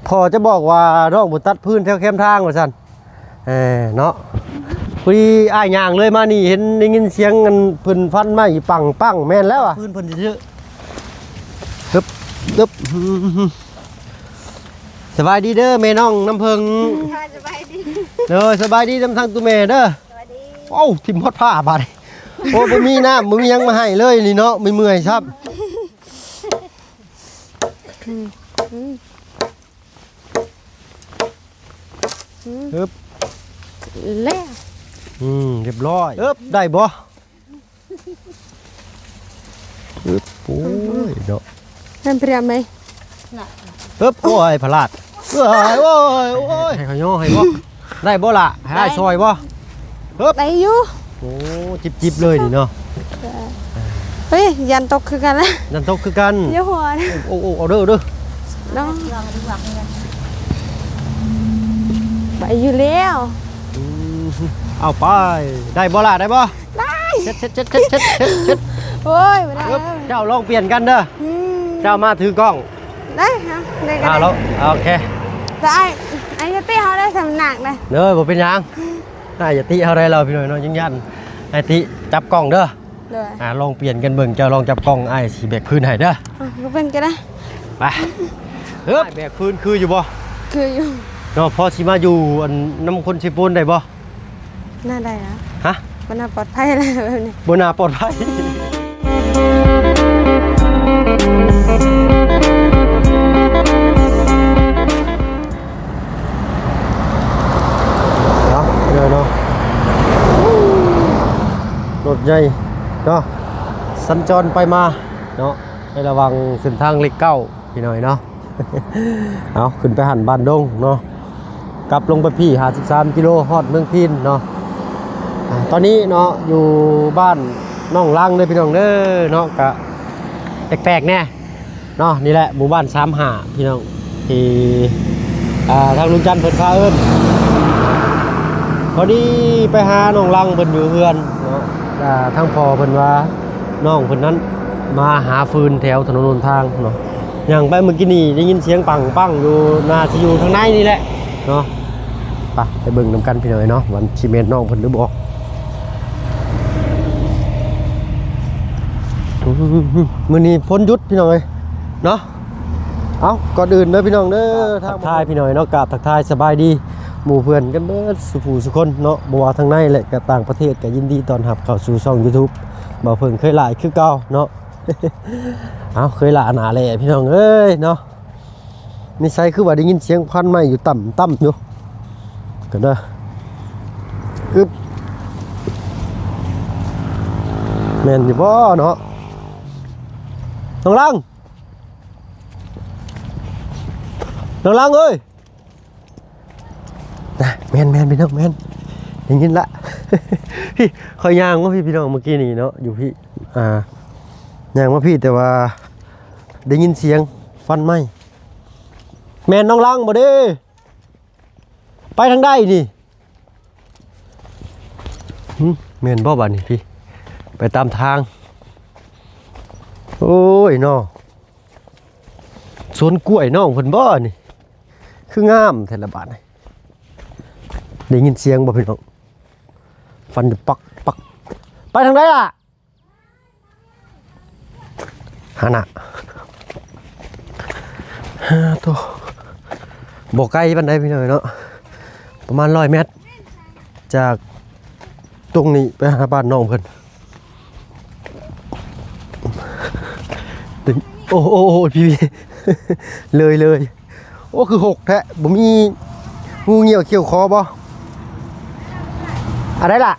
ພໍ່ຈະບອກວ່ານ້ອງບໍ່ຕັດຟືນແຖວແຄມທາງວ່າຊັ້ນ. ເອີ ເນາະ ພໍດີອ້າຍຍ່າງເລີຍມານີ້ ເຫັນໄດ້ຍິນສຽງອັນເພິ່ນຟັນໄມ້ປັງໆ ແມ່ນແລ້ວອະ ຟືນເພິ່ນຊື່ໆ. ຮຶບ ຮຶບ ສະບາຍດີເດີແມ່ນ້ອງນ້ຳເຜິ້ງ. ສະບາຍດີ ໂດຍ ສະບາຍດີນຳທາງຕູ້ແມ່ເດີ. ສະບາຍດີ. ໂອ້ ຖິ້ມຮອດຜ້າບາດນີ້. ໂອ້ ບໍ່ມີນ້ຳ ບໍ່ມີຫຍັງມາໃຫ້ເລີຍນີ້ເນາະ ເມື່ອຍຊ້ຳ. ອືມ ອືມ ອືມ ຮຶບ ແລ້ວ ອືມ ຮຽບຮ້ອຍ. ຮຶບ ໄດ້ບໍ່? ຮຶບ ໂອ້ຍເນາະ ແມ່ນເພຍໄໝ? ຮຶບ ໂອ້ຍ ພະລາດ ໂອ້ຍ ໂອ້ຍ ໂອ້ຍ ໃຫ້ເຂົາຍໍໃຫ້ບໍ່? ໄດ້ບໍ່ລະ? ໃຫ້ອ້າຍຊ່ອຍບໍ່? ຮຶບ ໄດ້ຢູ່. ໂອ້ ຈິບໆ ເລີຍນີ້ເນາະ. ເອີ ເຮີ້ຍ ຢ້ານຕົກຄືກັນນະ ຢ້ານຕົກຄືກັນ. ຢ່າຫົວນະ. ໂອ້ ໂອ້ ເອົາເດີ ເອົາເດີ ເນາະ. ໄປຢູ່ແລ້ວ. ອືມ ເອົາໄປ ໄດ້ບໍ່ລະ? ໄດ້ບໍ່? ໄດ້. ເຊັດ ເຊັດ ເຊັດ ໂອ້ຍ ບໍ່ໄດ້. ເຈົ້າລອງປ່ຽນກັນເດີ. ອືມ ເຈົ້າມາຖືກ້ອງ. ໄດ້ ເອົາ ໄດ້ກໍໄດ້. ໂອເຄ ແຕ່ອ້າຍ ອ້າຍຢ່າຕິເຮົາໄດ້ສຳນັກເດ້. ເດີ ບໍ່ເປັນຫຍັງ ອ້າຍຢ່າຕິເຮົາໄດ້ລາວ ພີ່ນ້ອງເນາະ ຍັງຢ້ານອ້າຍຕິ. ຈັບກ້ອງເດີ. ໂດຍ ອ່າ ລອງປ່ຽນກັນເບິ່ງ ເຈົ້າລອງຈັບກ້ອງ ອ້າຍຊິແບກຟືນໃຫ້ເດີ. ເອີ ບໍ່ເປັນກໍໄດ້. ໄປ ຮຶບ ອ້າຍແບກຟືນຄືຢູ່ບໍ່? ຄືຢູ່ເນາະ. ພໍຊິມາຢູ່ອັນນຳຄົນເຊໂປນໄດ້ບໍ່? ໜ້າໄດ້ນະ. ຮະ? ບໍ່ໜ້າປອດໄພແລ້ວແບບນີ້ ບໍ່ໜ້າປອດໄພ. ເນາະ ເດີເນາະ ລົດໃຫຍ່ເນາະ ສັນຈອນໄປມາເນາະ ໃນລະຫວ່າງເສັ້ນທາງເລກເກົ້າ ພີ່ນ້ອງເນາະ. ເອົາ ຂຶ້ນໄປຫັ້ນບ້ານດົງເນາະ ກັບລົງໄປພີ້ ຫ້າສິບສາມກິໂລ ຮອດເມືອງພີນເນາະ. ອາ ຕອນນີ້ເນາະ ຢູ່ບ້ານໜອງລັງເດີ ພີ່ນ້ອງເດີເນາະ ກະແປກໆ ແດ່ ເນາະ. ນີ້ແຫຼະໝູ່ບ້ານສາມຫ້າ ພີ່ນ້ອງ ທີ່ ອ່າ ທາງລຸງຈັນເພິ່ນພາເອີ້ນ. ພໍດີໄປຫານ້ອງລັງເພິ່ນຢູ່ເຮືອນເນາະ. ອ່າ ທາງພໍ່ເພິ່ນວ່ານ້ອງເພິ່ນນັ້ນມາຫາຟືນແຖວຖະໜົນຫົນທາງເນາະ. ຍ່າງໄປເມື່ອກີ້ນີ້ໄດ້ຍິນສຽງປັງໆ ຢູ່ ໜ້າຊິຢູ່ທາງໃນນີ້ແຫຼະເນາະ. ໄປ ໄປເບິ່ງນຳກັນ ພີ່ນ້ອງເອີຍເນາະ ວ່າຊິແມ່ນນ້ອງເພິ່ນຫຼືບໍ່. ອືມ ມື້ນີ້ຝົນຢຸດ ພີ່ນ້ອງເອີຍເນາະ. ເອົ້າ ກ່ອນອື່ນເດີພີ່ນ້ອງເດີ ທັກທາຍພີ່ນ້ອງເນາະ ກາບທັກທາຍສະບາຍດີໝູ່ເພື່ອນກັນເບິດສູ່ຜູ້ສູ່ຄົນເນາະ ບໍ່ວ່າທາງໃນ ແລະ ກະຕ່າງປະເທດ ກະຍິນດີຕ້ອນຮັບເຂົ້າສູ່ຊ່ອງຢູທູບ ບ່າວເຜິ້ງເຄີຍຫຼ້າຄືເກົ່າເນາະ. ເອົ້າ ເຄີຍຫຼ້າໜ້າແຫຼະພີ່ນ້ອງເອີຍເນາະ. ນິໄສຄືວ່າໄດ້ຍິນສຽງຄວັນໄໝ້ຢູ່ຕ່ຳໆ ຢູ່ ກັນເດີ. ອຶບ ແມ່ນຢູ່ບໍ່ເນາະ ນ້ອງລັງ ນ້ອງລັງເອີຍ. ນະ ແມ່ນໆ ພີ່ນ້ອງ ແມ່ນ ໄດ້ຍິນລະ. ພີ່ ຂ້ອຍຍ່າງມາພີ້ ພີ່ນ້ອງ ເມື່ອກີ້ນີ້ເນາະ ຢູ່ພີ້ ອ່າ ຍ່າງມາພີ້ ແຕ່ວ່າໄດ້ຍິນສຽງຄວັນໄໝ້. ແມ່ນນ້ອງລັງບໍ່ເດ້? ໄປທາງໃດນີ້? ຫຶ ແມ່ນບໍ່ບາດນີ້ພີ່? ໄປຕາມທາງ. ໂອ້ຍເນາະ ສວນກ້ວຍນ້ອງເພິ່ນບໍ່ນີ້? ຄືງາມແທ້ລະບາດນີ້. ໄດ້ຍິນສຽງບໍ່ພີ່ນ້ອງ? ຟັນຢູ່ປັກໆ. ໄປທາງໃດລະ? ຫັ້ນນະ ໂທ້ ບໍ່ໄກປານໃດພີ່ນ້ອງເນາະ ປະມານຮ້ອຍແມັດ ຈາກຕົງນີ້ໄປຫາບ້ານນ້ອງເພິ່ນ. ໂອ້ ໂອ້ ໂອ້ ພີ່ ເລີຍ ເລີຍ. ໂອ້ ຄືຫົກແທ້ ບໍ່ມີງູງຽວຂຽວຄໍບໍ່? ອັນໃດລະ?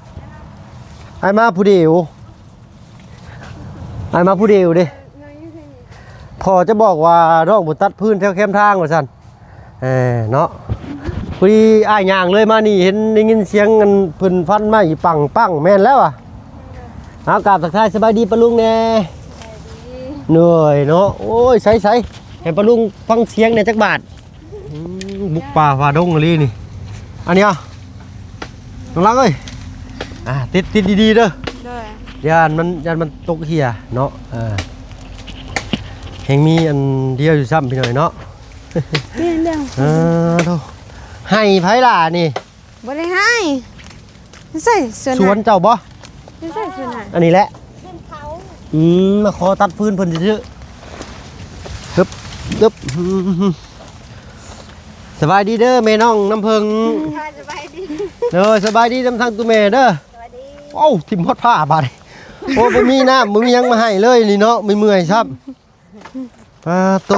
ອ້າຍມາຜູ້ດຽວ. ອ້າຍມາຜູ້ດຽວເດ້. ພໍ່ຈະບອກວ່ານ້ອງບໍ່ຕັດຟືນແຖວແຄມທາງວ່າຊັ້ນ. ເອີ ເນາະ ພໍດີອ້າຍຍ່າງເລີຍມານີ້ ເຫັນໄດ້ຍິນສຽງອັນເພິ່ນຟັນໄມ້ປັງໆ ແມ່ນແລ້ວອະ. ເອົາ ກາບທັກທາຍສະບາຍດີປ້າລຸງແດ່. ເໜື່ອຍເນາະ. ໂອ້ຍ ໃສໆ ໃຫ້ປ້າລຸງຟັງສຽງແດ່ຈັກບາດ. ອືມ ບຸກປ່າຝ່າດົງອີ່ຫຼີນີ້. ອັນນີ້ອະ ນ້ອງລັກເອີຍ ອ່າ ຕິດ ຕິດດີໆເດີ. ໂດຍ ຢ້ານມັນ ຢ້ານມັນຕົກເຫຍເນາະ. ເອີ ແຮ່ງມີອັນດຽວຢູ່ຊ້ຳພີ່ນ້ອງເນາະ. ນີ້ແລ້ວ ເອີ ໂທ້ ໃຫ້ໃຜລະນີ້? ບໍ່ໄດ້ໃຫ້ ໃສ່ສວນ ສວນເຈົ້າບໍ່? ໃສ່ສວນ ອັນນີ້ແຫຼະ ອືມ ມາຂໍຕັດຟືນເພິ່ນຊື່ໆ ຮຶບ ຮຶບ ອືມ ສະບາຍດີເດີແມ່ນ້ອງນ້ຳເຜິ້ງ ສະບາຍດີ ເດີ ສະບາຍດີນຳທາງຕູ້ແມ່ເດີ ສະບາຍດີ ໂອ້ ຖິ້ມຮອດຜ້າບາດນີ້ ໂອ້ ບໍ່ມີນ້ຳ ບໍ່ມີຫຍັງມາໃຫ້ເລີຍນີ້ເນາະ ເມື່ອຍໆຊ້ຳ ປາໂຕ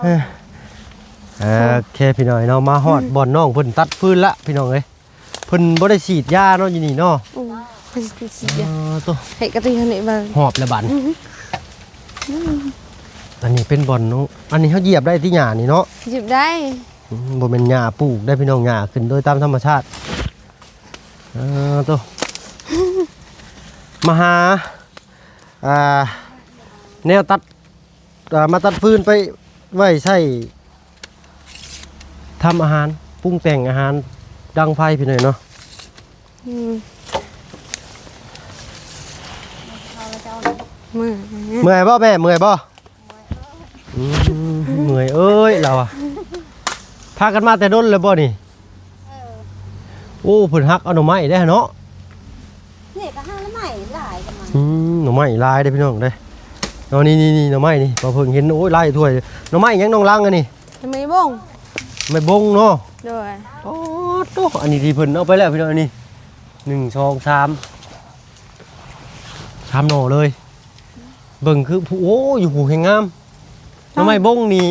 ເອີ ໂອເຄ ພີ່ນ້ອງເນາະ ມາຮອດ ອືມ ບ່ອນນ້ອງເພິ່ນຕັດຟືນລະ ພີ່ນ້ອງເອີຍ ເພິ່ນບໍ່ໄດ້ສີດຢາເນາະ ຢູ່ນີ້ເນາະ ອືມ ເພິ່ນສີດຢາ ອໍ ໂຕ ໃຫ້ກະຕິກຫັ້ນນີ້ວ່າ ຮອບລະບາດ ອືມ ອັນນີ້ເປັນບ່ອນ ອັນນີ້ເຮົາຢຽບໄດ້ຕິ ຫຍ້ານີ້ເນາະ ຢຽບໄດ້ ອືມ ບໍ່ແມ່ນຫຍ້າປູກໄດ້ ພີ່ນ້ອງ ຫຍ້າຂຶ້ນໂດຍຕາມທຳມະຊາດ ອໍ ໂຕ ມາຫາ ອ່າ ແນວຕັດ ອ່າ ມາຕັດຟືນໄປໄວ້ໃຊ້ທຳອາຫານ ປຸງແຕ່ງອາຫານ ດັງໄຟ ພີ່ນ້ອງເນາະ ອືມ ເມື່ອຍ ເມື່ອຍບໍ່ແມ່? ເມື່ອຍບໍ່? ອືມ ເມື່ອຍເອີຍ ລາວອະ ພາກັນມາແຕ່ດົນແລ້ວບໍ່ນີ້? ເອີ ໂອ້ ເພິ່ນຫັກເອົາໜໍ່ໄມ້ໄດ້ເນາະ ນີ້ກໍຫາໜໍ່ໄມ້ຫຼາຍກັນມາ ອືມ ໜໍ່ໄມ້ຫຼາຍເດ້ພີ່ນ້ອງເດ້ ເນາະ ນີ້ໆໆ ໜໍ່ໄມ້ນີ້ ບໍ່ເພິ່ງເຫັນ ໂອ້ຍ ຫຼາຍຖ້ວຍ ໜໍ່ໄມ້ຫຍັງນ້ອງລັງອັນນີ້? ໜໍ່ໄມ້ບົງ ໄມ້ບົງເນາະ ໂດຍ ໂອ້ໂຕ ອັນນີ້ທີ່ເພິ່ນເອົາໄປແລ້ວພີ່ນ້ອງ ອັນນີ້ ໜຶ່ງ ສອງ ສາມ ສາມໜໍ່ເລີຍ ເບິ່ງຄື ໂອ້ ຢູ່ພູແຮງງາມ ໜໍ່ໄມ້ບົງນີ້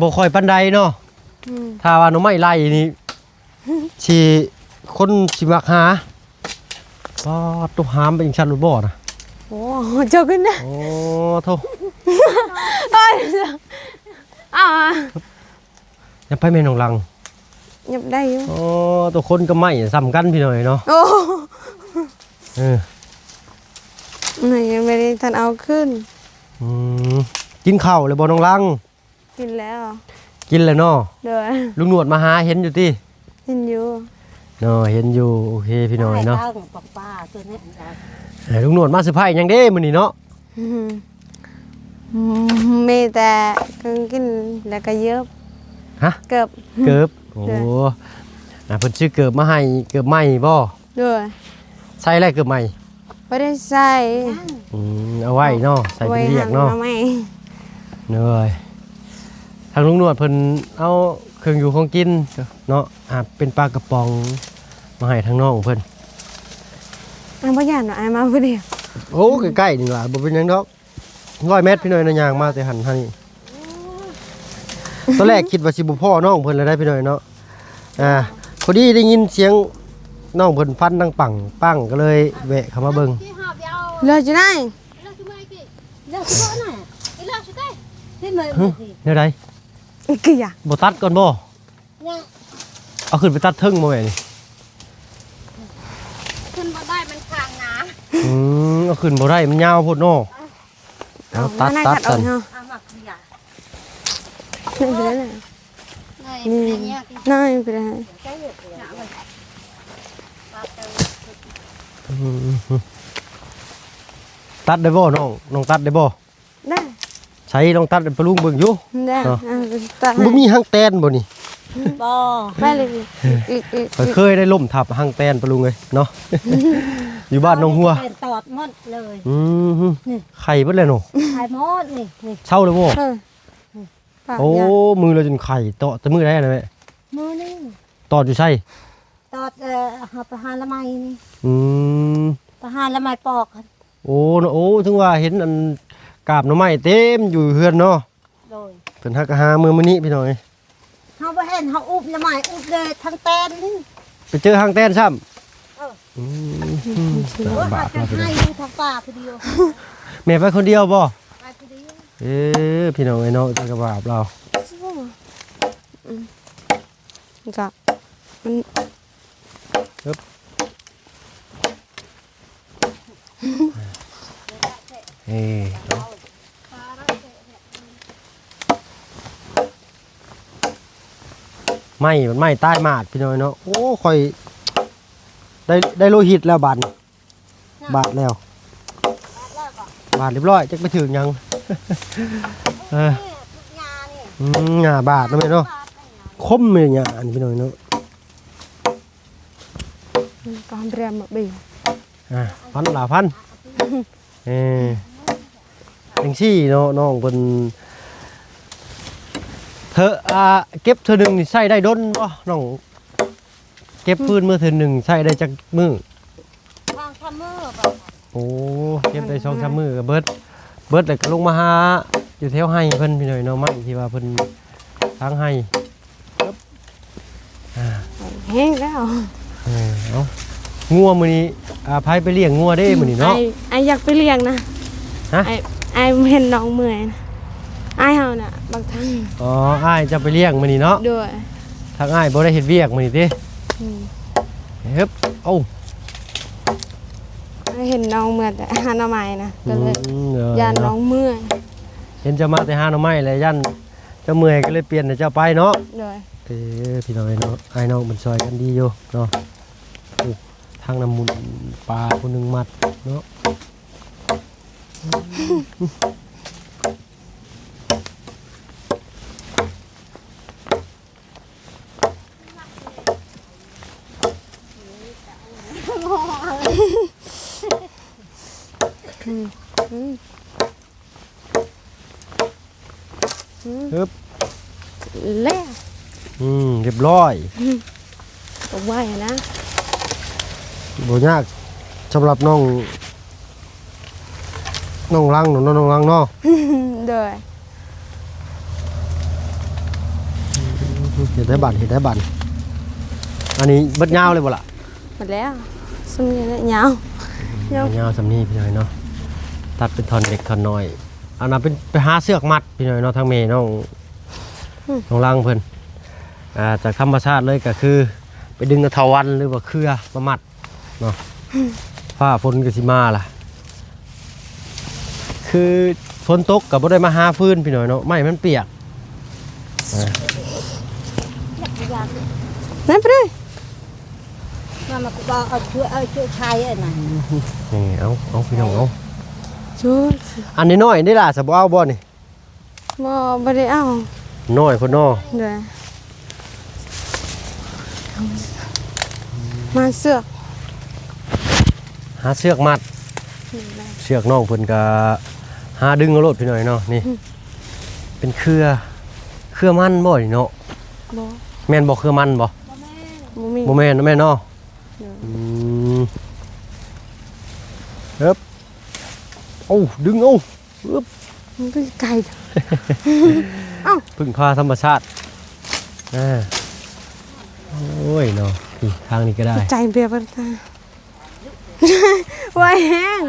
ບໍ່ຄ່ອຍປານໃດເນາະ ອືມ ຖ້າວ່າໜໍ່ໄມ້ໄລ່ນີ້ ຊິ ຄົນຊິມັກຫາ ປາດໂຕ ຫາມໄປຈັ່ງຊັ້ນໂລດບໍ່ນະ ໂອ້ ເຈົ້າຂຶ້ນນະ ໂອ້ໂທ້ ເອີຍ ອ້າວ ຍັບໄປແມ່ນ້ອງລັງ ຍັບໄດ້ຢູ່ ໂອ້ ໂຕ ຄົນກັບໄມ້ສ່ຳກັນພີ່ນ້ອງເນາະ ໂອ້ ເອີ ນີ້ຍັງບໍ່ໄດ້ທັນເອົາຂຶ້ນ ອືມ ກິນເຂົ້າແລ້ວບໍ່ນ້ອງລັງ? ກິນແລ້ວ ກິນແລ້ວເນາະ ໂດຍ ລຸງໜວດມາຫາເຫັນຢູ່ຕິ? ເຫັນຢູ່ ເນາະ ເຫັນຢູ່ ໂອເຄ ພີ່ນ້ອງເນາະ ເອົາປາຕົວນີ້ ເອີ ລຸງໜວດມາເຊີໄພຫຍັງເດ້ມື້ນີ້ເນາະ? ອືມ ມີແຕ່ເກີບກິນ ແລ້ວກໍເຢີບ ຮະ? ເກີບ ເກີບ ໂອ້ ໂດຍ ອ່າ ເພິ່ນຊື້ເກີບມາໃຫ້ ເກີບໃໝ່ບໍ່? ໂດຍ ໃສ່ແລ້ວເກີບໃໝ່? ບໍ່ໄດ້ໃສ່ ອືມ ເອົາໄວ້ເນາະ ໃສ່ເປັນວຽກເນາະ ໂດຍ ທາງລຸງໜວດເພິ່ນເອົາເຄື່ອງຢູ່ຂອງກິນເນາະ ອ່າ ເປັນປາກະປ໋ອງມາໃຫ້ທາງນ້ອງເພິ່ນ ອ້າຍບໍ່ຢ້ານເນາະ ອ້າຍມາຜູ້ດຽວ ໂອ້ ໃກ້ໆນີ້ລະ ບໍ່ເປັນຫຍັງດອກ ຮ້ອຍແມັດ ພີ່ນ້ອງເນາະ ຍ່າງມາແຕ່ຫັ້ນຫານີ້ ຕອນແລກຄິດວ່າຊິບໍ່ພໍ້ນ້ອງເພິ່ນແລ້ວໄດ໋ ພີ່ນ້ອງເນາະ ອ່າ ພໍດີໄດ້ຍິນສຽງນ້ອງເພິ່ນຟັນດັງປັງປັງ ກໍເລີຍແວະເຂົ້າມາເບິ່ງ ເລີຍຈະໄດ້ ຮະ ແນວໃດ? ບໍ່ຕັດກ່ອນບໍ່? ເອົາຂຶ້ນໄປຕັດເທິງບໍ່ແມ່ນີ້? ຂຶ້ນບໍ່ໄດ້ ມັນຄາງໜາ ອືມ ເອົາຂຶ້ນບໍ່ໄດ້ ມັນຍາວໂພດເນາະ ເອົາ ຕັດ ຕັດຊັ້ນ ເອົາ ນີ້ ນີ້ ນີ້ ອືມ ຕັດໄດ້ບໍ່ນ້ອງ? ນ້ອງຕັດໄດ້ບໍ່? ໄດ້ ໃສລອງຕັດປະລຸງເບິ່ງຢູ່ ໄດ້ ເນາະ ອ່າ ຕັດ ບໍ່ມີຫາງແຕນບໍ່ນີ້? ບໍ່ ໄປເລີຍ ອີກ ອີກ ຂ້ອຍເຄີຍໄດ້ລົ້ມທັບຫາງແຕນປະລຸງເອີຍເນາະ ຢູ່ບ້ານໜອງຫົວ ຕອດໝົດເລີຍ ອືມ ນີ້ ໄຂ່ເບິດແລ້ວເນາະ ໄຂ່ໝົດນີ້ ນີ້ ເຊົາແລ້ວບໍ່? ເອີ ໂອ້ ມືລະຈົນໄຂ່ ຕອດແຕ່ມື້ໃດນະແມ່? ມື້ນີ້ ຕອດຢູ່ໃສ? ຕອດ ເອີ ເຮົາໄປຫາລະໄມ້ນີ້ ອືມ ໄປຫາລະໄມ້ປອກ ໂອ້ ໂອ້ ເຖິງວ່າເຫັນອັນກາບໜໍ່ໄມ້ເຕັມຢູ່ເຮືອນເນາະ ໂດຍ ເພິ່ນຫາກະຫາມື້ ມື້ນີ້ພີ່ນ້ອງເອີຍ ເຮົາບໍ່ເຫັນ ເຮົາອຸບໜໍ່ໄມ້ ອຸບເລີຍທັງແຕນນີ້ ໄປເຈີຫາງແຕນຊ້ຳ ເອີ ອືມ ໂອ້ຍ ບາບ ເຮົາຈະໃຫ້ຢູ່ທາງປ່າຜູ້ດຽວ ແມ່ໄປຄົນດຽວບໍ່? ໄປຜູ້ດຽວ ເອີ ພີ່ນ້ອງເອີຍເນາະ ຈັກກະບາບລາວ ອືມ ກະ ມັນ ເອີ ໄໝ້ ມັນໄໝ້ຕາຍໝາດ ພີ່ນ້ອງເນາະ ໂອ້ ຂ້ອຍໄດ້ ໄດ້ໂລຫິດແລ້ວບາດນີ້ ບາດແລ້ວ ບາດແລ້ວກໍ ບາດຮຽບຮ້ອຍ ຈັກໄປຖືກຫຍັງ ເອີ ຖືກຫຍ້ານີ້ ອືມ ຫຍ້າບາດເນາະແມ່ເນາະ ຄົມແມ່ຫຍ້າອັນນີ້ພີ່ນ້ອງເນາະ ອືມ ກອງແບມມາບີ ອ່າ ພັນລະພັນ ເອີ ຈັ່ງຊີ້ເນາະ ນ້ອງເພິ່ນ ເທີ ອ່າ ເກັບເທື່ອໜຶ່ງນີ້ໃຊ້ໄດ້ດົນບໍ່ນ້ອງ? ເກັບຟືນມື້ເທື່ອໜຶ່ງໃຊ້ໄດ້ຈັກມື້? ສອງສາມມື້ບໍ່. ໂອ້ ເກັບໄດ້ສອງສາມມື້ກໍເບິດ ເບິດແລ້ວກໍລົງມາຫາຢູ່ແຖວໄຮ່ເພິ່ນ ພີ່ນ້ອງເນາະ ໄມ້ທີ່ວ່າເພິ່ນທາງໄຮ່ ອ່າ ແຫ້ງແລ້ວ ເອີ ເອົາ ງົວມື້ນີ້ ອ່າ ໃຜໄປລ້ຽງງົວເດ້ມື້ນີ້ເນາະ? ອ້າຍ ອ້າຍຢາກໄປລ້ຽງນະ ຮະ? ອ້າຍ ອ້າຍເຫັນນ້ອງເມື່ອຍນະ ອ້າຍເຮົານະ ບັກທັງ ອໍ ອ້າຍຈະໄປລ້ຽງມື້ນີ້ເນາະ? ໂດຍ ທາງອ້າຍບໍ່ໄດ້ເຮັດວຽກມື້ນີ້ຕິ? ອືມ ເຮັບ ເອົາ ເຫັນນ້ອງເມື່ອແຕ່ຫາໜໍ່ໄມ້ນະ ກໍເລີຍ ອືມ ເອີ ຢ້ານນ້ອງເມື່ອຍ ເຫັນເຈົ້າມາແຕ່ຫາໜໍ່ໄມ້ແລ້ວ ຢ້ານເຈົ້າເມື່ອຍ ກໍເລີຍປ່ຽນໃຫ້ເຈົ້າໄປເນາະ? ໂດຍ ເອີ ພີ່ນ້ອງເອີຍເນາະ ອ້າຍນ້ອງເພິ່ນຊ່ອຍກັນດີຢູ່ເນາະ. ໂອ້ ທາງນ້ຳມູນປາຜູ້ໜຶ່ງມັດເນາະ. ອືມ ອືມ ອືມ ຮຶບ ແລ້ວ ອືມ ຮຽບຮ້ອຍ ອືມ ກໍໄວນະ ບໍ່ຍາກສຳລັບນ້ອງ ນ້ອງລັງເນາະ ນ້ອງລັງເນາະ ໂດຍ ເຮັດໄດ້ບາດ ເຮັດໄດ້ບາດ ອັນນີ້ເບິດຍາວເລີຍບໍ່ລະ? ໝົດແລ້ວ ສ່ຳນີ້ແຫຼະ ຍາວ ຍາວ ຍາວສ່ຳນີ້ພີ່ນ້ອງເນາະ ຕັດເປັນທ່ອນເລັກທ່ອນນ້ອຍ ອັນນັ້ນເປັນ ໄປຫາເຊືອກມັດພີ່ນ້ອງເນາະ ທາງແມ່ນ້ອງ ອືມ ນ້ອງລັງເພິ່ນ ອ່າ ຈາກທຳມະຊາດເລີຍ ກໍຄືໄປດຶງເອົາເຖົາວັນ ຫຼືວ່າເຄືອມາມັດ ເນາະ ຟ້າຝົນກໍຊິມາລະ ຄືຝົນຕົກກໍບໍ່ໄດ້ມາຫາຟືນພີ່ນ້ອງເນາະ ໄມ້ມັນປຽກ ນັ້ນໄປເລີຍ ມາ ມາ ກໍເອົາ ເອົາເຊືອກ ເອົາເຊືອກໄທອັນນັ້ນ ນີ້ ເອົາ ເອົາ ພີ່ນ້ອງ ເອົາ ໂອ້ຍ ອັນນ້ອຍໆນີ້ລະ ສະບໍ່ເອົາບໍ່ນີ້? ບໍ່ ບໍ່ໄດ້ເອົາ ນ້ອຍພຸ້ນເນາະ ໂດຍ ມາເຊືອກ ຫາເຊືອກມັດ ໂດຍ ເຊືອກນ້ອງເພິ່ນກະຫາດຶງເອົາໂລດພີ່ນ້ອງເນາະ ນີ້ ອືມ ເປັນເຄືອ ເຄືອມັນບໍ່ນີ້ເນາະ? ບໍ່ ແມ່ນບໍ່ ເຄືອມັນບໍ່? ບໍ່ແມ່ນ ບໍ່ມີ ບໍ່ແມ່ນ ແມ່ນເນາະ ໂດຍ ອືມ ເອີບ ເອົາ ດຶງເອົາ ອຶບ ມັນຄືໄກ່ ເອົ້າ ເພິ່ງພາທຳມະຊາດ ອ່າ ໂອ້ຍເນາະ ນີ້ທາງນີ້ກໍໄດ້ ໃຈເບຍເບິ່ງຕາ ໄວແຮງ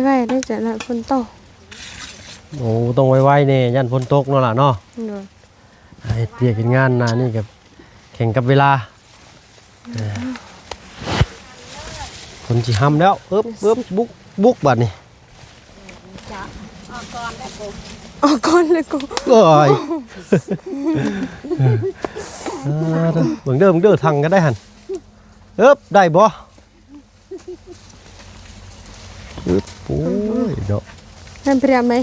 ไวๆ ได้จ้ะ แล้วฝนตก โอ้ ต้องไวๆ แน่ ย่านฝนตกเนาะล่ะเนาะ โดย เฮ็ดเวียกเฮ็ดงานหน้านี่ก็แข่งกับเวลา เออ ฝนสิหำแล้ว เอิบ เอิบ บุก บุก บัดนี้ ออกก่อนแล้วกู ออกก่อนแล้วกู โอ้ย เออ เบิ่งเด้อ เบิ่งเด้อ ทังกันได้หั่น เอิบ ได้บ่ อึ๊บ โอ้ย เนาะ แม่นเปรียมไหม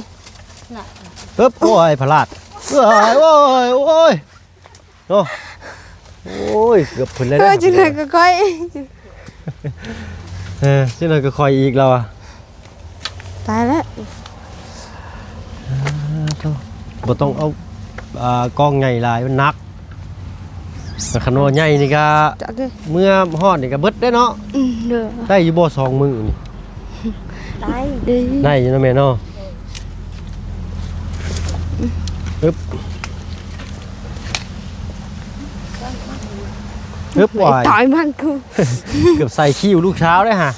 อึ๊บ โอ้ย พลาด โอ้ย โอ้ย โอ้ย เนาะ โอ้ย เกือบขึ้นเลยนะ เออ จังได๋ก็ค่อย เออ จังได๋ก็ค่อยอีกแล้วอะ ตายแล้ว อ่า โธ่ บ่ต้องเอา อ่า กองใหญ่หลาย มันหนัก คันว่าใหญ่นี่ก็ จักเด้ เมื่อฮอดนี่ก็เบิดเด้เนาะ อืม เด้อ ได้อยู่บ่สองมื้อนี่ ได้ ได้อยู่เนาะแม่เนาะ อึ๊บ อึ๊บ โอ้ย ตายมันกู เกือบใส่คิ้วลูกสาวเลยฮะ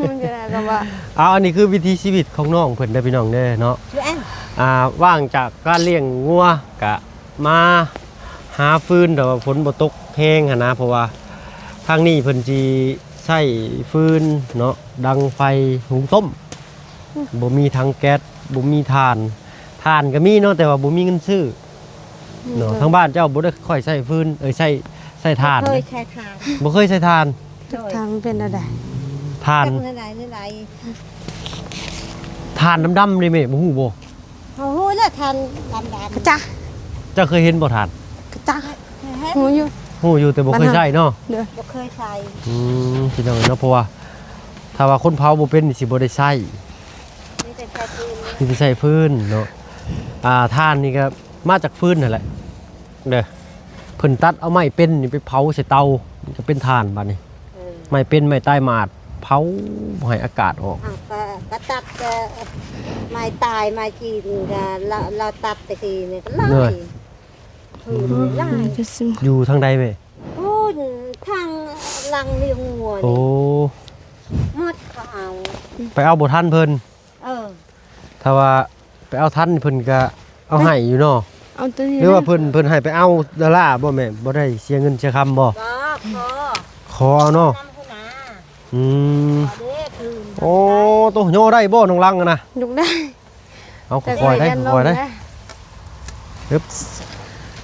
มันจะได้ก็ว่า เอา อันนี้คือวิถีชีวิตของน้องเพิ่นเด้อพี่น้องเด้อเนาะ ชื่อแอน อ่า ว่างจากการเลี้ยงงัวกะมาหาฟืน แต่ว่าฝนบ่ตกแฮงหั้นนะ เพราะว่าทางนี้เพิ่นสิใช้ฟืนเนาะ ดังไฟหุงต้ม อืม บ่มีถังแก๊ส บ่มีถ่าน ถ่านก็มีเนาะ แต่ว่าบ่มีเงินซื้อ ເນາະ ອືມ ທາງບ້ານເຈົ້າບໍ່ໄດ້ຄ່ອຍໃຊ້ຟືນ ເອີຍ ໃຊ້ ໃຊ້ຖ່ານ ບໍ່ເຄີຍໃຊ້ຖ່ານ ບໍ່ເຄີຍໃຊ້ຖ່ານ ໂດຍ ຖ່ານມັນເປັນແນວໃດ? ຖ່ານ ຈັກແນວໃດ ແນວໃດ ຖ່ານດຳໆນີ້ແມ່ ບໍ່ຮູ້ບໍ່? ເຮົາຮູ້ແລ້ວຖ່ານດຳໆ ກະຈັກ ເຈົ້າເຄີຍເຫັນບໍ່ຖ່ານ? ກະຈັກ ເຄີຍເຫັນ ຮູ້ຢູ່ ຮູ້ຢູ່ ແຕ່ບໍ່ເຄີຍໃຊ້ເນາະ ໂດຍ ບໍ່ເຄີຍໃຊ້ ອືມ ພີ່ນ້ອງເນາະ ເພາະວ່າ ຖ້າວ່າຄົນເຜົາບໍ່ເປັນນີ້ ຊິບໍ່ໄດ້ໃຊ້ ມີແຕ່ໃຊ້ຟືນ ມີແຕ່ໃຊ້ຟືນເນາະ ອ່າ ຖ່ານນີ້ກະມາຈາກຟືນຫັ້ນແຫຼະເດີ ເພິ່ນຕັດເອົາໄມ້ເປັນນີ້ໄປເຜົາໃສ່ເຕົາ ມັນກະເປັນຖ່ານບາດນີ້ ເອີ ໄມ້ເປັນໄມ້ຕາຍໝາດ ເຜົາບໍ່ໃຫ້ອາກາດອອກ ອ້າວ ກະ ກະຕັດ ກະໄມ້ຕາຍໄມ້ຈີນກະ ລາວ ລາວຕັດແຕ່ກີ້ນີ້ກະຫຼາຍ ເອີ ອືມ ຫຼາຍ ຢູ່ທາງໃດແມ່? ພຸ້ນ ທາງຫຼັງລ້ຽງງົວນີ້ ໂອ້ ໝົດເຂົາເອົາ ໄປເອົາບໍ່ທັນເພິ່ນ ເອີ ຖ້າວ່າໄປເອົາທັນເພິ່ນກະເອົາໃຫ້ຢູ່ເນາະ ເອົາໂຕນີ້ ຫຼືວ່າເພິ່ນ ເພິ່ນໃຫ້ໄປເອົາດາລາບໍ່ແມ່? ບໍ່ໄດ້ເສຍເງິນເສຍຄຳບໍ່? ບໍ່ ຂໍ ຂໍເອົາເນາະ ນຳຫົວໜ້າ ອືມ ຂໍເດ້ຄືນ ໂອ້ ໂຕຍໍໄດ້ບໍ່ນ້ອງລັງຫັ້ນນະ? ຍົກໄດ້ ເອົາ ແຕ່ ຄ່ອຍໆໄດ້ ຄ່ອຍໆໄດ້ ເອີບ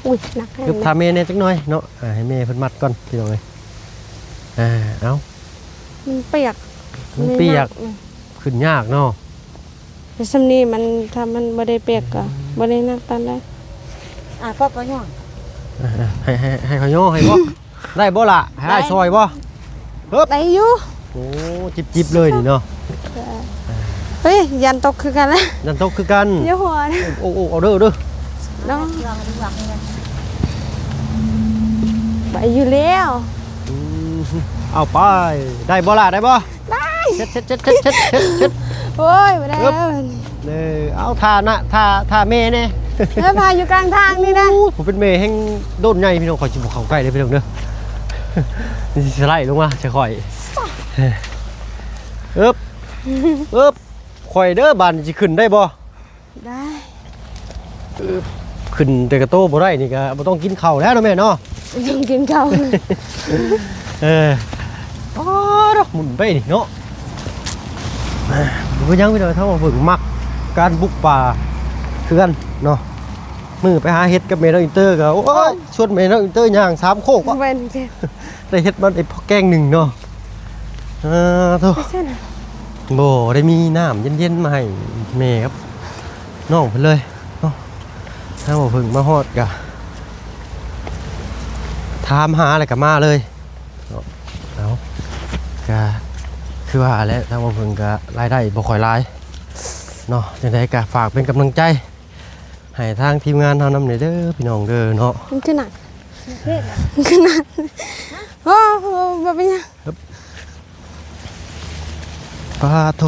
ອຸ້ຍ ໜັກແຮງ ເອີບ ເດີ ຖ້າແມ່ແດ່ຈັກໜ້ອຍເນາະ ອ່າ ໃຫ້ແມ່ເພິ່ນມັດກ່ອນພີ່ນ້ອງເອີຍ ອ່າ ເອົາ ມັນປຽກ ມັນປຽກ ມັນໜັກ ຂຶ້ນຍາກເນາະ ແຕ່ຊ່ຳນີ້ມັນ ຖ້າມັນບໍ່ໄດ້ປຽກກະ ອືມ ບໍ່ໄດ້ໜັກປານໃດ ອ່າ ກໍ ກໍຍ້ອນ ອ່າ ໃຫ້ ໃຫ້ ໃຫ້ເຂົາຍໍໃຫ້ບໍ່? ໄດ້ບໍ່ລະ? ໃຫ້ອ້າຍຊ່ອຍບໍ່? ເຮີບ ໄດ້ຢູ່ ໂອ້ ຈິບໆເລີຍນີ້ເນາະ ເຮີ້ຍ ຢ້ານຕົກຄືກັນລະ ຢ້ານຕົກຄືກັນ ຢ່າຫົວ ໂອ້ ໂອ້ ເອົາເດີ ເດີ ເນາະ ໄປຢູ່ແລ້ວ ອືມ ເອົາໄປ ໄດ້ບໍ່ລະ? ໄດ້ບໍ່? ໄດ້ ເຊັດ ເຊັດ ໂອ້ຍ ບໍ່ໄດ້ ເອີບ ເອີ ເອົາ ຖ້ານະ ຖ້າ ຖ້າແມ່ແດ່ ເອີ ພາຢູ່ກາງທາງນີ້ນະ ໂອ້ຍ ຜູ້ເປັນແມ່ແຮ່ງໂດນໃຫຍ່ພີ່ນ້ອງ ຂ້ອຍຊິບໍ່ເຂົ້າໃກ້ເດີພີ່ນ້ອງເດີ ນີ້ຊິສະໄລລົງມາໃສ່ຂ້ອຍ ເອີບ ເອີບ ຂ້ອຍເດີ ບາດນີ້ຊິຂຶ້ນໄດ້ບໍ່? ໄດ້ ເອີບ ຂຶ້ນແຕ່ກະໂຕບໍ່ໄດ້ນີ້ກະບໍ່ຕ້ອງກິນເຂົ້າແລ້ວເນາະແມ່ເນາະ ບໍ່ຕ້ອງກິນເຂົ້າ ເອີ ອໍ ເນາະ ໝຸນໄປນີ້ເນາະ ບໍ່ເປັນຫຍັງພີ່ນ້ອງ ຖ້າວ່າເບິ່ງມັກການບຸກປ່າຄືກັນເນາະ ມື້ໄປຫາເຫັດກັບແມ່ນ້ອງອິນເຕີກະ ໂອ້ຍ ຊວນແມ່ນ້ອງອິນເຕີຍ່າງສາມໂຄກ ແມ່ນ ໄດ້ເຫັດມາໄດ້ພໍແກງໜຶ່ງເນາະ ເອີ ໂທ້ ບໍ່ໄດ້ມີນ້ຳເຢັນໆມາໃຫ້ແມ່ກັບນ້ອງເພິ່ນເລີຍເນາະ ທາງບໍ່ເພິ່ງມາຮອດກະຖາມຫາແລ້ວກະມາເລີຍເນາະ ເອົາ ກະຄືວ່າແຫຼະ ທາງບໍ່ເພິ່ງກະລາຍໄດ້ບໍ່ຄ່ອຍຫຼາຍເນາະ ຈັ່ງໃດກະຝາກເປັນກຳລັງໃຈ ໃຫ້ທາງທີມງານເຮົານຳແດ່ເດີພີ່ນ້ອງເດີເນາະ ມັນຄືໜັກ ມັນຄືໜັກ ໂອ້ ບໍ່ເປັນຫຍັງ ປາໂທ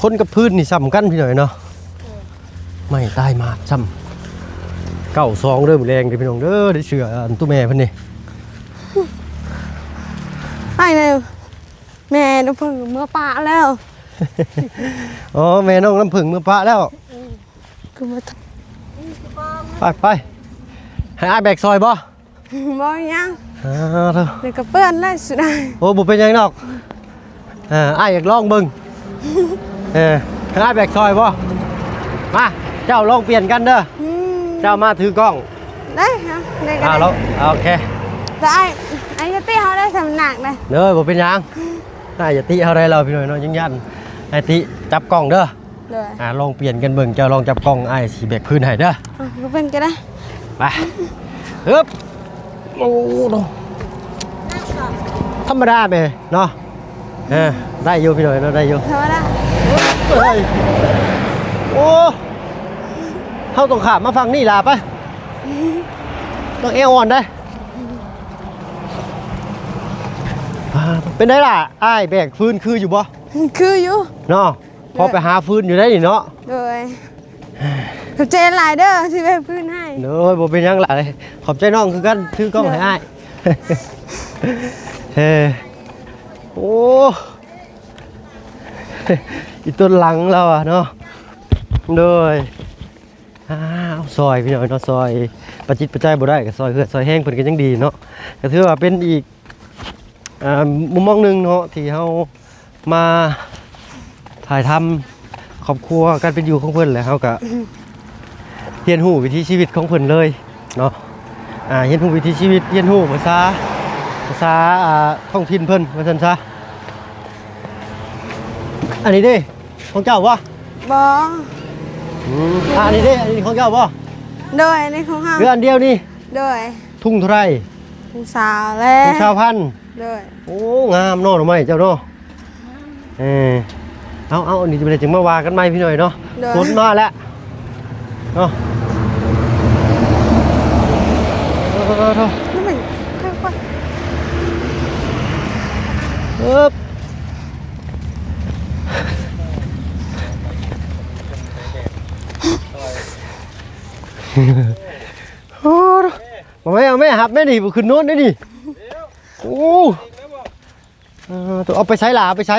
ຄົນກັບພື້ນນີ້ສ່ຳກັນພີ່ນ້ອງເນາະ ໄມ້ຕາຍໝາດສ່ຳ ເກົ້າສອງເດີ ມື້ແລງເດີພີ່ນ້ອງເດີ ໄດ້ເສື້ອອັນຕູ້ແມ່ເພິ່ນນີ້ ອ້າຍນະ ແມ່ນ້ຳເຜິ້ງເມືອປະແລ້ວ ອໍ ແມ່ນ້ອງນ້ຳເຜິ້ງເມືອປະແລ້ວ ອືມ ຄືບໍ່ ໄປ ໄປ ໃຫ້ອ້າຍແບກຊ່ອຍບໍ່? ບໍ່ຫຍັງ ອ້າວ ດຽວກະເປື້ອນແລ້ວຊິໄດ້ ໂອ້ ບໍ່ເປັນຫຍັງດອກ ເອີ ອ້າຍຢາກລອງເບິ່ງ ເອີ ໃຫ້ອ້າຍແບກຊ່ອຍບໍ່? ມາ ເຈົ້າລອງປ່ຽນກັນເດີ ອືມ ເຈົ້າມາຖືກ້ອງ ໄດ້ ເອົາ ໄດ້ກະໄດ້ ໂອເຄ ແຕ່ອ້າຍ ອ້າຍຢ່າຕິເຮົາໄດ້ ສ່ຳໜັກໄດ໋ ເດີ ບໍ່ເປັນຫຍັງ ອ້າຍຢ່າຕິເຮົາໄດ້ ລາວພີ່ນ້ອງເນາະ ຍັງຢ້ານ ອ້າຍຕິ ຈັບກ້ອງເດີ ໂດຍ ອ່າ ລອງປ່ຽນກັນເບິ່ງ ເຈົ້າລອງຈັບກ້ອງ ອ້າຍຊິແບກພື້ນໃຫ້ເດີ ອ່ະ ບໍ່ເປັນກະໄດ້ ໄປ ຮຶບ ໂອ້ ທຳມະດາແມ່ເນາະ ເອີ ໄດ້ຢູ່ພີ່ນ້ອງເນາະ ໄດ້ຢູ່ ທຳມະດາ ເອີຍ ໂອ້ ເຮົາຕ້ອງຂ້າມມາຝັ່ງນີ້ລະ ໄປ ຕ້ອງແອວອ່ອນເດ້ ເປັນໃດລະ ອ້າຍແບກຟືນຄືຢູ່ບໍ່? ຄືຢູ່ເນາະ ພໍໄປຫາຟືນຢູ່ໄດ໋ນີ້ເນາະ ໂດຍ ຂອບໃຈຫຼາຍເດີທີ່ແບກຟືນໃຫ້ ໂດຍ ບໍ່ເປັນຫຍັງຫຼາຍ ຂອບໃຈນ້ອງຄືກັນ ຖືກ້ອງໃຫ້ອ້າຍ ເອີ ໂອ້ ອີຕົ້ນຫຼັງລາວອະເນາະ ໂດຍ ອ້າວ ຊ່ອຍພີ່ນ້ອງເນາະ ຊ່ອຍປະຈິດປະໄຈບໍ່ໄດ້ ກະຊ່ອຍເຫື່ອຊ່ອຍແຮງເພິ່ນກະຍັງດີເນາະ ກະຖືວ່າເປັນອີກ ອ່າ ມຸມມອງໜຶ່ງເນາະ ທີ່ເຮົາມາຖ່າຍທຳ ຄອບຄົວການເປັນຢູ່ຂອງເພິ່ນ ແລ້ວເຮົາກະຮຽນຮູ້ວິຖີຊີວິດຂອງເພິ່ນເລີຍເນາະ. ອ່າ ຮຽນຮູ້ວິຖີຊີວິດ ຮຽນຮູ້ພາສາ ພາສາ ອ່າ ທ້ອງຖິ່ນເພິ່ນວ່າຊັ້ນຊະ. ອັນນີ້ເດ້ ຂອງເຈົ້າບໍ່? ບໍ່. ອືມ ອ່າ ອັນນີ້ເດ້ ອັນນີ້ຂອງເຈົ້າບໍ່? ໂດຍ ອັນນີ້ຂອງເຮົາ. ເຮືອນດຽວນີ້? ໂດຍ. ທຸງເທົ່າໃດ? ທຸງຊາວແລ້ວ. ທຸງຊາວພັນ? ໂດຍ. ໂອ້ ງາມເນາະ ໜໍ່ໄມ້ເຈົ້າເນາະ. ເອີ ເອົາ ເອົາ ອັນນີ້ຈັ່ງໃດຈັ່ງມາວ່າກັນໃໝ່ພີ່ນ້ອງເນາະ. ໂດຍ. ຝົນມາແລ້ວເນາະ. ເອີ ໂທ ເອີບ ໂອ້ ເອົາແມ່ ເອົາແມ່ ຮັບແມ່ນີ້ ຂຶ້ນໂນ້ນໄດ້ນີ້. ໂອ້ ເອີ ເອົາໄປໃສລະ ເອົາໄປໃສ?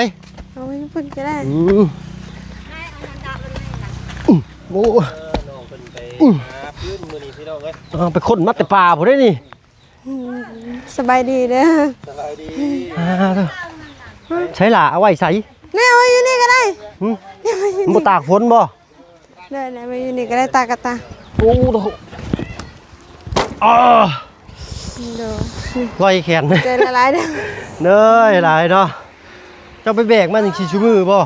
ເອົາໄວ້ເພິ່ນກໍໄດ້. ອືມ ໂອ້ ນ້ອງເພິ່ນໄປຫາຟືນມື້ນີ້ພີ່ນ້ອງເອີຍ. ເອົາໄປຄົ້ນມາແຕ່ປ່າພຸ້ນເດ້ນີ້. ອືມ ສະບາຍດີເດີ. ສະບາຍດີ. ອ່າ ໃສລະ ເອົາໄວ້ໃສ? ແນວຢູ່ນີ້ກໍໄດ້. ຫຶ? ແນວຢູ່ນີ້ ມັນບໍ່ຕາກຝົນບໍ່? ໄດ້ໆ ມາຢູ່ນີ້ກໍໄດ້ ຕາກະຕາ. ໂອ້ໂຫ ອາ ໂດຍ ລອຍແຂນ ໃຈລະລາຍເດີ ເດີ ຫຼາຍເນາະ. ເຈົ້າໄປແບກມາຈັ່ງຊີ້ຊຸມື້ບໍ່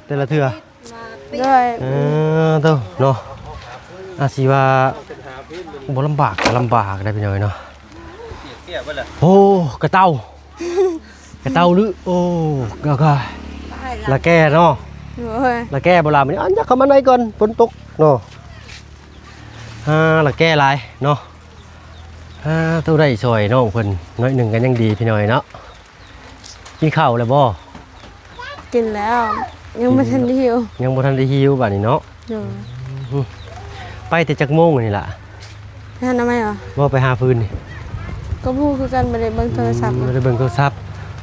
ແຕ່ລະເທື່ອ? ໂດຍ ເອີ ໂຕເນາະ ອາດຊິວ່າບໍ່ລຳບາກກໍລຳບາກໄດ໋ພີ່ນ້ອງເນາະ. ໂອ້ ກະເຕົ່າ ກະເຕົ່າຫຼື ໂອ້ ກະ ກະ ລະແກ່ເນາະ. ໂດຍ ລະແກ່ບໍ່ລະມື້ນີ້. ອັນ ຢາກເຂົ້າມາໃນກ່ອນ ຝົນຕົກເນາະ. ອ່າ ລະແກ່ຫຼາຍເນາະ. ອ່າ ໂຕໄດ້ຊ່ອຍນ້ອງເພິ່ນໜ້ອຍໜຶ່ງກໍຍັງດີພີ່ນ້ອງເນາະ. ກິນເຂົ້າແລ້ວບໍ່? ກິນແລ້ວ ຍັງບໍ່ທັນໄດ້ຫິວ. ຍັງບໍ່ທັນໄດ້ຫິວບາດນີ້ເນາະ. ໂດຍ ອືມ ໄປແຕ່ຈັກໂມງນີ້ລະ? ໄປຫາໜໍ່ໄມ້ຫວາ? ບໍ່ ໄປຫາຟືນນີ້ ກໍບໍ່ຮູ້ຄືກັນ ບໍ່ໄດ້ເບິ່ງໂທລະສັບ. ອືມ ບໍ່ໄດ້ເບິ່ງໂທລະສັບ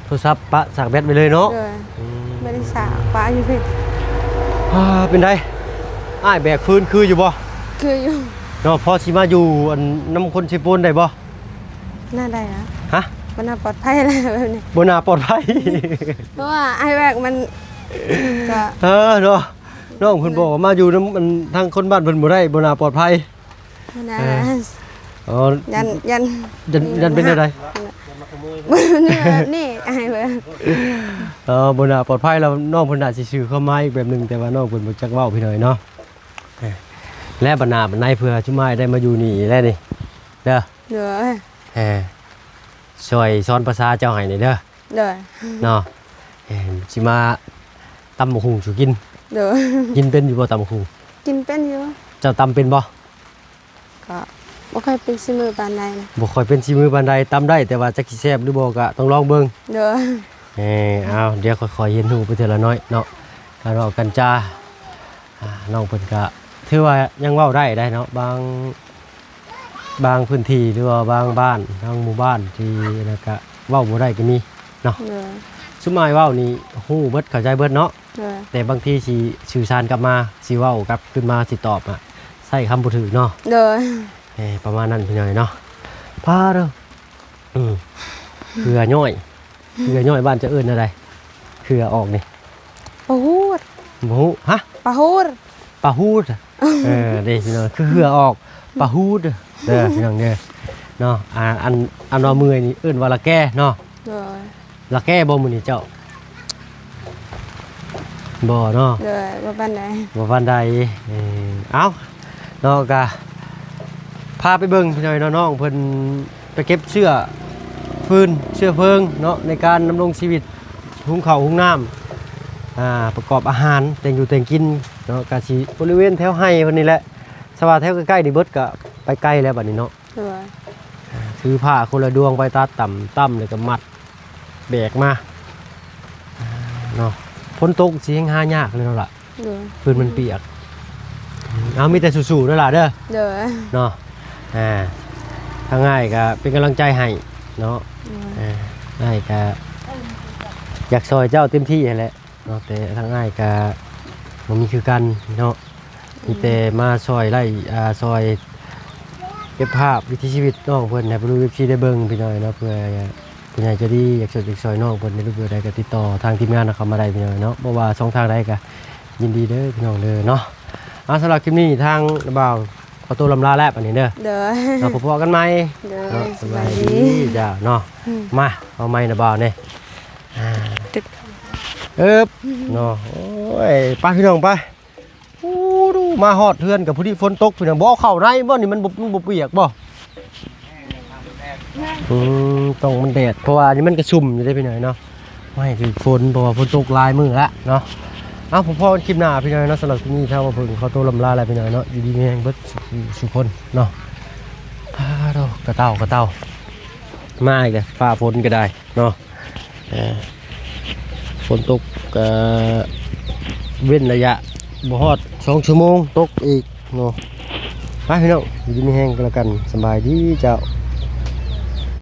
ໂທລະສັບປະສາກແບັດໄວ້ເລີຍເນາະ. ໂດຍ ອືມ ບໍ່ໄດ້ສາກ ປະຢູ່ພີ້. ອ່າ ເປັນໃດ ອ້າຍແບກຟືນຄືຢູ່ບໍ່? ຄືຢູ່ເນາະ. ພໍຊິມາຢູ່ອັນນຳຄົນເຊໂປນໄດ້ບໍ່? ໜ້າໄດ້ນະ. ຮະ? ບໍ່ໜ້າປອດໄພແລ້ວແບບນີ້ ບໍ່ໜ້າປອດໄພ ເພາະວ່າອ້າຍແບກມັນກະ ເອີ ເນາະ ນ້ອງເພິ່ນບອກວ່າມາຢູ່ນຳອັນທາງຄົນບ້ານເພິ່ນບໍ່ໄດ້ ບໍ່ໜ້າປອດໄພ. ບໍ່ໜ້າ ເອີ ອໍ ຢ້ານ ຢ້ານ ຢ້ານ ຢ້ານເປັນແນວໃດ? ນີ້ອ້າຍເພິ່ນ ເອີ ບໍ່ໜ້າປອດໄພແລ້ວ. ນ້ອງເພິ່ນໜ້າຊິສື່ຄວາມໝາຍອີກແບບໜຶ່ງ ແຕ່ວ່ານ້ອງເພິ່ນບໍ່ຈັກເວົ້າພີ່ນ້ອງເນາະ. ແລະບັດໜ້າບັດໃນເພື່ອຊຸມອ້າຍໄດ້ມາຢູ່ນີ້ແລ້ວນີ້ເດີ. ໂດຍ ເອີ ຊ່ອຍສອນພາສາເຈົ້າໃຫ້ແດ່ເດີ. ໂດຍ ເນາະ ເອີ ຊິມາຕຳບັກຫຸ່ງສູ່ກິນ. ໂດຍ ກິນເປັນຢູ່ບໍ່ຕຳບັກຫຸ່ງ? ກິນເປັນຢູ່. ເຈົ້າຕຳເປັນບໍ່? ກໍບໍ່ຄ່ອຍເປັນສີມືປານໃດນະ. ບໍ່ຄ່ອຍເປັນສີມືປານໃດ ຕຳໄດ້ ແຕ່ວ່າຈັກຊິແຊບຫຼືບໍ່ກໍຕ້ອງລອງເບິ່ງ. ໂດຍ ເອີ ເອົາ ດຽວຄ່ອຍໆຮຽນຮູ້ໄປເທື່ອລະໜ້ອຍເນາະ ການເວົ້າການຈາ. ອ່າ ນ້ອງເພິ່ນກະຖືວ່າຍັງເວົ້າໄດ້ໄດ໋ເນາະ. ບາງ ບາງພື້ນທີ່ ຫຼືວ່າບາງບ້ານ ບາງໝູ່ບ້ານທີ່ ແລ້ວກະເວົ້າບໍ່ໄດ້ກໍມີເນາະ. ໂດຍ ຊຸມອ້າຍເວົ້ານີ້ຮູ້ເບິດ ເຂົ້າໃຈເບິດເນາະ. ໂດຍ ແຕ່ບາງທີຊິສື່ສານກັບມາ ຊິເວົ້າກັບຄືນມາ ຊິຕອບອະ ໃຊ້ຄຳບໍ່ຖືກເນາະ. ໂດຍ ເອີ ປະມານນັ້ນພີ່ນ້ອງເນາະ. ປາດເດີ ອືມ ເຂື່ອຍ້ອຍ ເຂື່ອຍ້ອຍບ້ານເຈົ້າເອີ້ນແນວໃດ? ເຂື່ອອອກນີ້ ປາຫູດ ບໍ່ຮູ້. ຮະ? ປາຫູດ ປາຫູດ. ເອີ ເດ້ພີ່ນ້ອງ ຄືເຂື່ອອອກ ປາຫູດເດີພີ່ນ້ອງເດີເນາະ. ອ່າ ອັນ ອັນວ່າເມື່ອຍນີ້ເອີ້ນວ່າລະແກ່ເນາະ. ໂດຍ ລະແກ່ບໍ່ມື້ນີ້ເຈົ້າ? ບໍ່ເນາະ. ໂດຍ ບໍ່ປານໃດ ບໍ່ປານໃດ. ເອີ ເອົ້າ ເນາະ ກະພາໄປເບິ່ງພີ່ນ້ອງເນາະ ນ້ອງເພິ່ນໄປເກັບເຊື້ອຟືນ ເຊື້ອເພີງເນາະ ໃນການດຳລົງຊີວິດ ຫຸງເຂົ້າຫຸງນ້ຳ ອ່າ ປະກອບອາຫານ ແຕ່ງຢູ່ແຕ່ງກິນເນາະ. ກະຊິບໍລິເວນແຖວໄຮ່ເພິ່ນນີ້ແຫຼະ ສະວ່າແຖວໃກ້ໆນີ້ເບິດ ກະໄປໄກແລ້ວບາດນີ້ເນາະ. ໂດຍ ອ່າ ຖືຜ້າຄົນລະດວງໄປ ຕັດຕ່ຳ ຕ່ຳ ແລ້ວກໍມັດ ແບກມາເນາະ. ຝົນຕົກຊິແຮ່ງຫາຍາກເລີຍເນາະລະ. ໂດຍ ພື້ນມັນປຽກ. ເອົາ ມີແຕ່ສູ້ໆເດີຫຼະເດີ. ໂດຍ ເນາະ. ອ່າ ທາງອ້າຍກໍເປັນກຳລັງໃຈໃຫ້ເນາະ. ໂດຍ ອ່າ ອ້າຍກໍຢາກຊ່ອຍເຈົ້າເຕັມທີ່ຫັ້ນແຫຼະເນາະ ແຕ່ທາງອ້າຍກໍບໍ່ມີຄືກັນເນາະ. ມີແຕ່ມາຊ່ອຍໄລ່ ອ່າ ຊ່ອຍເກັບພາບວິຖີຊີວິດນ້ອງເພິ່ນໃຫ້ຜູ້ດູ ເອັຟຊີ ໄດ້ເບິ່ງພີ່ນ້ອງເນາະ. ເພື່ອຜູ້ໃຫຍ່ໃຈດີຢາກຊ່ວຍ ຢາກຊ່ອຍນ້ອງເພິ່ນໃນຮູບແບບໃດກໍຕິດຕໍ່ທາງທີມງານເຮົາເຂົ້າມາໄດ້ພີ່ນ້ອງເນາະ. ບໍ່ວ່າຊ່ອງທາງໃດກໍ ຍິນດີເດີພີ່ນ້ອງເດີເນາະ. ອ່າ ສຳລັບຄລິບນີ້ທາງນ້າບ່າວຂໍຕົວລ່ຳລາແລ້ວບັດນີ້ເດີ. ໂດຍ ເນາະ ພໍ້ກັນໃໝ່. ໂດຍ ເນາະ ສະບາຍດີ ສະບາຍດີເຈົ້າເນາະ. ອືມ ມາເອົາໃໝ່ນ້າບ່າວນີ້. ອ່າ ຕຶກ ເອີບ ເນາະ. ໂອ້ຍ ໄປພີ່ນ້ອງໄປ. ໂອ້ ມາຮອດເຮືອນກໍພໍດີຝົນຕົກພີ່ນ້ອງ. ບໍ່ເຂົ້າໃນບໍ່ນີ້ ມັນບໍ່ ມັນບໍ່ປຽກບໍ່? ອືມ ຕ້ອງມັນແດດ ເພາະວ່າອັນນີ້ມັນກະຊຸ່ມຢູ່ເດ້ພີ່ນ້ອງເນາະ. ບໍ່ໃຫ້ຖືກຝົນ ເພາະວ່າຝົນຕົກຫຼາຍມື້ລະເນາະ. ເອົາ ພໍ້ກັນຄລິບໜ້າພີ່ນ້ອງເນາະ. ສຳລັບຄລິບນີ້ທາງບ່າວເຜິ້ງຂໍຕົວລ່ຳລາແລ້ວພີ່ນ້ອງເນາະ. ຢູ່ດີມີແຮງເບິດສູ່ ສູ່ຄົນເນາະ. ອ້າ ໂທ້ ກະເຕົ່າ ກະເຕົ່າ ມາອີກແລ້ວ ຟ້າຝົນກໍໄດ້ເນາະ. ເອີ ຝົນຕົກກໍເວັ້ນໄລຍະບໍ່ຮອດສອງຊົ່ວໂມງຕົກອີກເນາະ. ໄປພີ່ນ້ອງ ຢູ່ດີມີແຮງກັນແລ້ວກັນ. ສະບາຍດີເຈົ້າ.